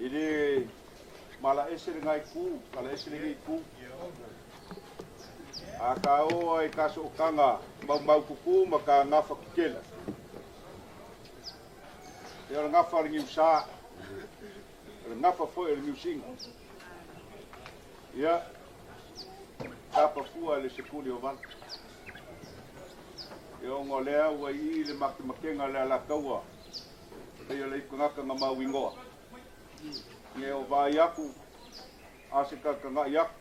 E lē malaese lenā itu, malaese lenei itu. A ka oo lava i ka sootaga maumaututu ma ka gafa tetele. Ia o le gafa a le Niusā, o le gafa foi o le Niusiga. Ia, tapa fua le sekuli o vala. Ia ona o lea ua i i le makemakega o le Alataua, pei o le aitogata na mau igoa. Ia o vaai atu, a se tagatagai atu,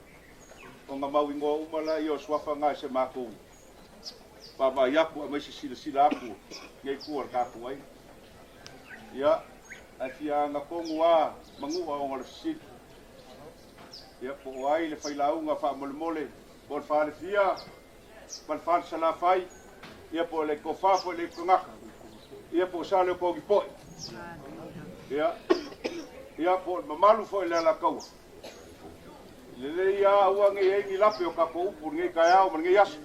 ona mau igoa uma laia o suafa na e se matou vaavaai atu aemaise silasila atu nei tua o le tatou aiga. Ia, ae fia agatonu lava Manua ona o le fesili. Ia, po o ai le failauga faamolemole, po o le Falefia ma le Falesalafai, ia po o le Tofa foi le Aitogata, ia po o Saleotogipoe, ia, ia po o le mamalu foi o le Alataua. Lelei lava aua ne i i ai ni lape o tatou upu i lenei taeao ma lenei aso.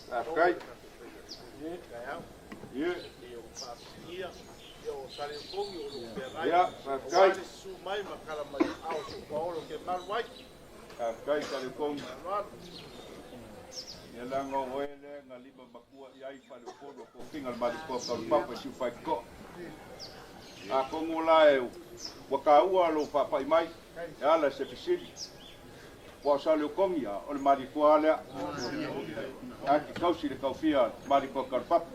Faafetai. Ia, faafetai. Faafetai Faleupolu. Ia leaga o oe lea na lima matua i ai Faleupolu o tofiga o le Malietoa Taulapapa i Siufaitotoa. Atonu la e ua taua lou faapai mai e ala i se fesili. Aua o Saleotogi a o le Malietoa lava lea. Ae te tausi i le taofia Malietoa Taulapapa.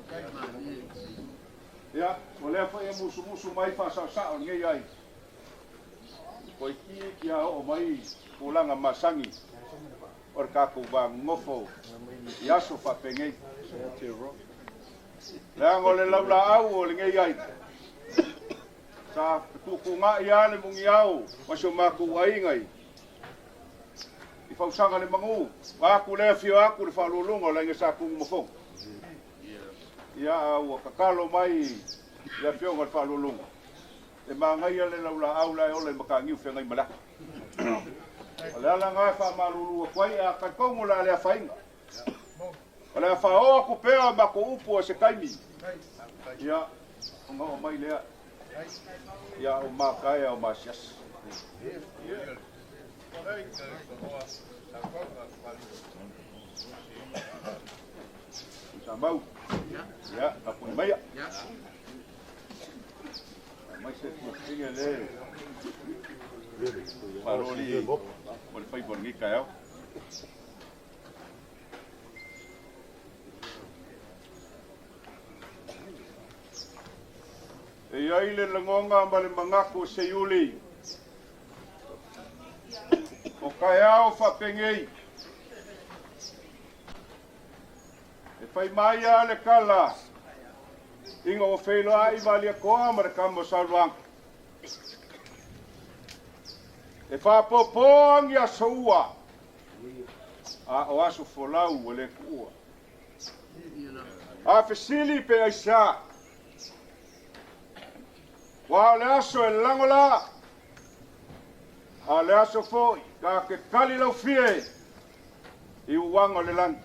Ia, o lea foi e musumusu mai faasaosao lenei ai. Toeitiiti lava oo mai tulaga masani o le tatou va nonofo i aso faapenei. Leaga o le laulaau o lenei aiga, sa fetuutuunai lava le muniao ma si o matou aiga i Fausaga le Manu, vaeatu lea afio atu le faauluuluga o le aiga Sa Tunumafono. Ia, a ua tatalo mai le afioga i le faauluuluga, E manaia le laulaau la e ola i Mataniu feagai ma le ata. O le ala lena e faamalulu atu ai, a talitonu o le a le afaina. O le a faaoo atu pea a matou upu a se taimi, ia, ona oo mai lea, ia o mataea o masiasi. Tuisamau, ia, tapui maia. Mai se tuafafine le faaloli o le faiva o lenei taeao. E i ai le lagona ma le manatu o Seiuli, o taeao faapenei, E fai mai lava le tala ina ua feiloai Malietoa ma le tama o Sauluaga. E faapopo ni aso ua, a o aso folau ua le tuua. A fesili pe aisea? Aua o le aso e lago la, a o le aso foi ta te tali laufie i uaga o le lagi.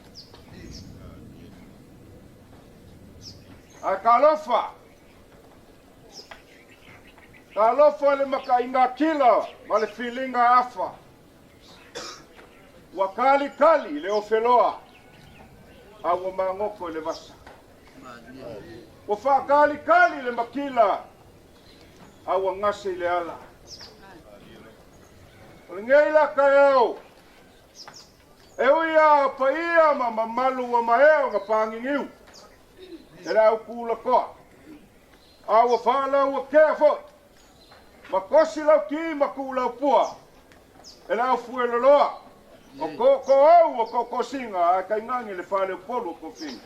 Ae talofa, talofa i le makaina kila ma le filiga afa, ua talitali i le ofeloa, a ua magoto i le vasa. Ua faatalitali le makila, a ua gase i le ala. O lenei la taeao, E ui lava o paia ma mamalu ua maea ona paginiu e le au tulatoa, a ua faalauakea foi ma kosi lauki ma kuulaupua e le au fueloloa o tootooau o tootosiga ae tainane le faleupolu o tofiga.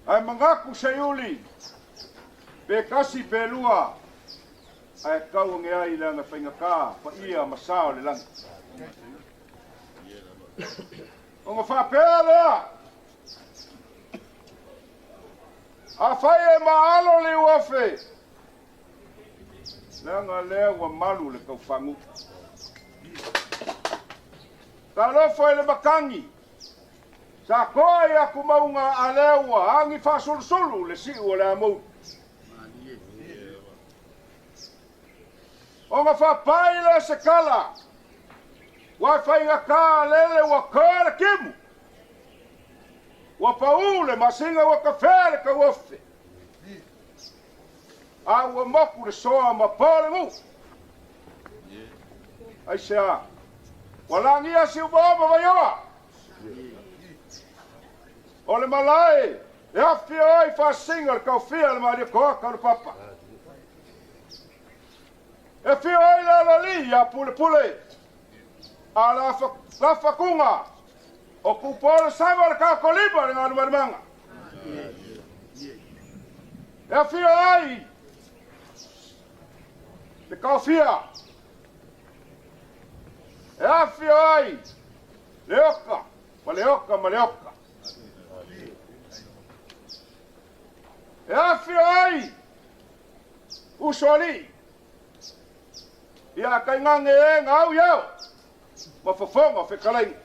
Ae manatu Seiuli, pe tasi pe lua, ae tau ane ai le ana faigata paia ma sa o le lagi. Ona faapea lea, Afai e maalo le uafe, leaga lea ua malu le taufagu. Talofa i le matagi, sa toa i atumauga a lea ua agi faasulusulu le siu o le amouli. Ona faapai lea se tala, ua faigata lele ua toa le timu, ua pau le masina ua tafea le tauofe, a ua motu le soa ma po le nuu. Aisea? Ua lagia Siumaoa ma Vaioa. O le malae e afifio ai faasisiga le taofia le Malietoa Taulapapa. E afio ai le aloalii ia Pulepule a Lafatuga o Tupuola le Sama le Taotolima le Galumalemana. E afio ai le taofia e afio ai le oka ma le oka ma le oka. E afio ai usoalii ia kaigage e gau iao ma fofoga o fetalaiga.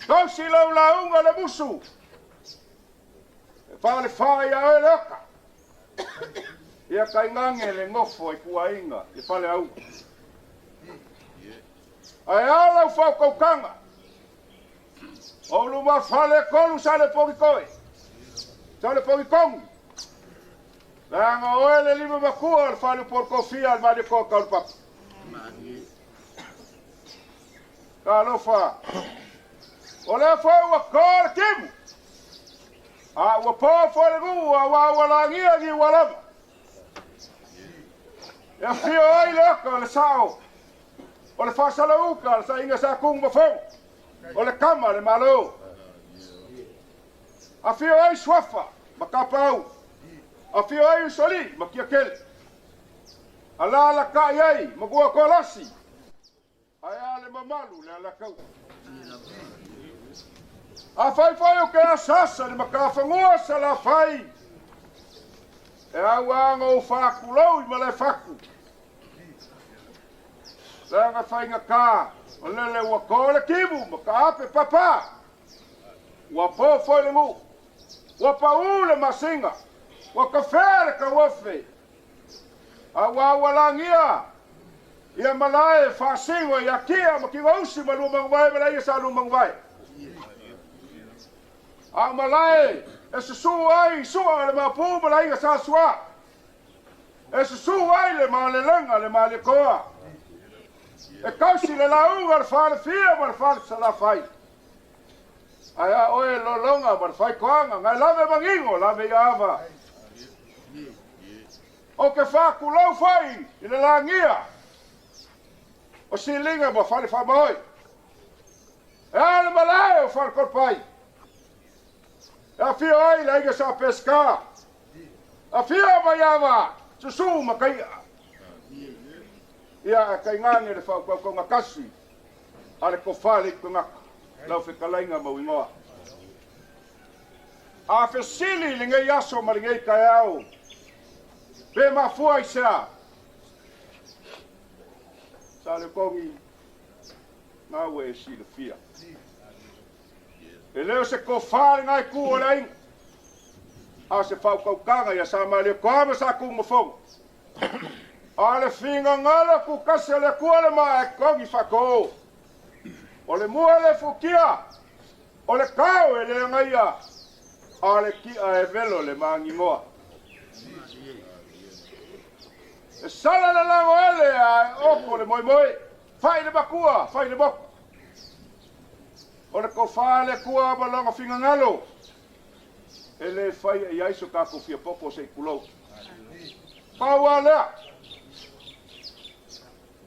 Tausi lau lauga le musu e faalefa ia oe le oka. Ia kaigage le nofo i kuaiga i faleauga. Ae a lau faaukautaga o Ulumafale e tolu sa le pogikoe, sa le pogikogi. Leaga oe le lima matua o le faleupolu tofia a le Malietoa Taulapapa. Talofa, o lea foi ua to le timu, a ua po foi le nuu aua ua lagia Niualama. E afio ai le oka o le sao, o le faasalauka le saiga sa tugu ma fogo, o le kama le Malo. Afio ai Suafa ma Kapau, afio ai Usoli ma Kiakele. Alalatai ai Matua Kolasi, ae a le mamalu le Alataua. Afai foi o ke asaasa le matafanua Salafai, e auaga ou faatulou i Malaefatu. Leaga faigata o lele ua to le timu ma taape papa. Ua po foi le nuu, ua pau le masina, ua tafea le tauofe, aua ua lagia ia malae faasino ia Kia ma Kigausi ma Luamanuvae ma laia sa Luamanuvae. A malae e susu ai sua le mapu ma laia sa sua. E susu ai le malelega le Malietoa. E tausi le lauga le falefia ma le falesalafai. Ae a oe lologa ma le faitoaga, ngai lave manino lave ia ava. O ke faatulou foi i le lagia o Siliga ma Falefaamaoi. E a le malae o Falekolepai. E afio ai le aiga sa Pesika. Afio Vaiava, susu ma kaia. Ia kaigage le faaukaukauga kasi a le tofa le itugaka, lau fetalaiga ma uigoa. A fesili lenei aso ma lenei taeao, pe mafua i sea? Sa le kogi, na ua e silafia. E le o se tofa le ngai ku o le aiga, a se faaukautaga ia sa Malietoa ma sa Tumafono. A le finagalo tutasi o le Atua le maa e togi faatoo. O le mua le futia, o le tao e le agaia, a le tia e velo le magimoa. E sala le lago ele a e oko le moemoe, fai le makua, fai le moku. O le tofa le Atua ma lona finagalo, e le fai e iai so tatou fiapopo se i tulou. Pau a lea,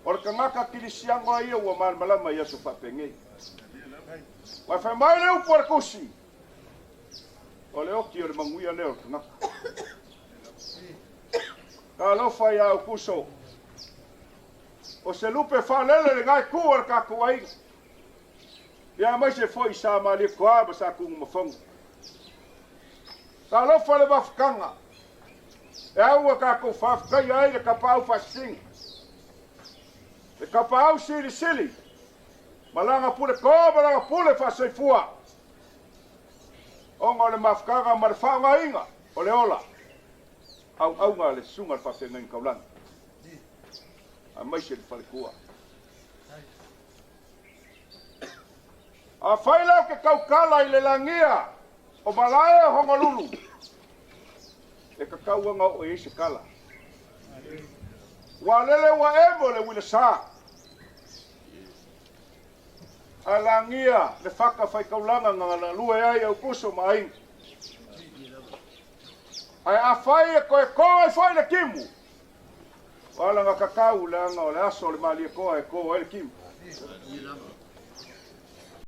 o le tagata kilisiano a ia ua malamalama i aso faapenei. Ua fai mai le upu a le tusi, o le oti o le manuia lea o le tagata. Talofa ia Aukuso, o se lupe faalele le gae ku o le tatou aiga. Ia aemaise foi sa Malietoa ma sa Tunumafono. Talofa le mafutaga, e au tatou faafetaia ai le tapaau faasisiga, le tapaau silisili. Ma lana pule to ma lana pule faasoifua, ona o le mafutaga ma le faaaogaina o le ola auauna a le Susuga i le Faafeagaiga Taulagi, aemaise le faletua. Afai la ou te tautala i le lagia o malae o Honolulu, e tatau ona oo i ai se tala. Ua lele ua emo le uila sa, ae lagia le fata faitaulaga na galue ai Aukuso ma aiga. Ae afai e toe to ai foi le timu, o ala na tatau leaga o le aso o le Malietoa e to ai le timu.